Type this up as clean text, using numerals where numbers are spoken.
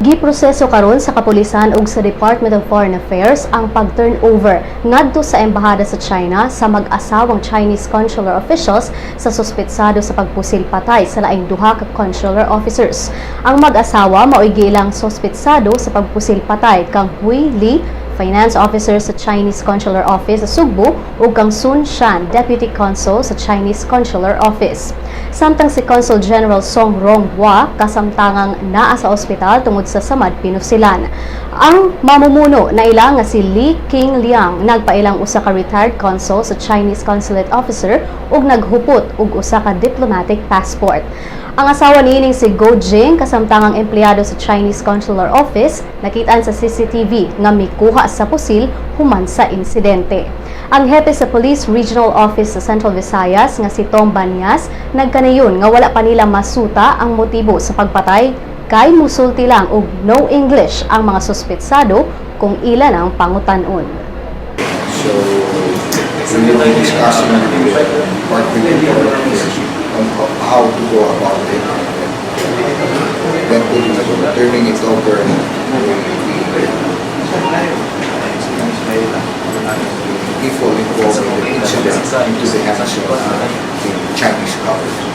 Giproseso karon sa kapulisan ug sa Department of Foreign Affairs ang pag-turnover ngadto sa embahada sa China sa mag-asawang Chinese consular officials sa suspetsado sa pagpusil patay sa laing duha ka consular officers. Ang mag-asawa mao'y giilang suspetsado sa pagpusil patay kang Hui Li, finance officer sa Chinese Consular Office sa Sugbo, ug kang Sun Shan, Deputy Consul sa Chinese Consular Office. Samtang si Consul General Song Ronghua kasamtangang naa sa ospital tungod sa samad pinusilan. Ang mamumuno na ila nga si Li King Liang nagpailang usa ka retired consul sa Chinese Consulate officer ug naghupot og usa ka diplomatic passport. Ang asawa niining si Go Jing, kasamtangang empleyado sa Chinese Consular Office, nakitaan sa CCTV nga mikuha sa pusil human sa insidente. Ang hepe sa Police Regional Office sa Central Visayas nga si Tom Banyas nagkanayon nga wala pa nila masuta ang motibo sa pagpatay kay musulti lang og no English ang mga suspetsado kung ila ang pangutan-on. So, we will be discussing with the department authorities on how to go about it. And then turning it over the people involved in the incident into the hands of the Chinese government.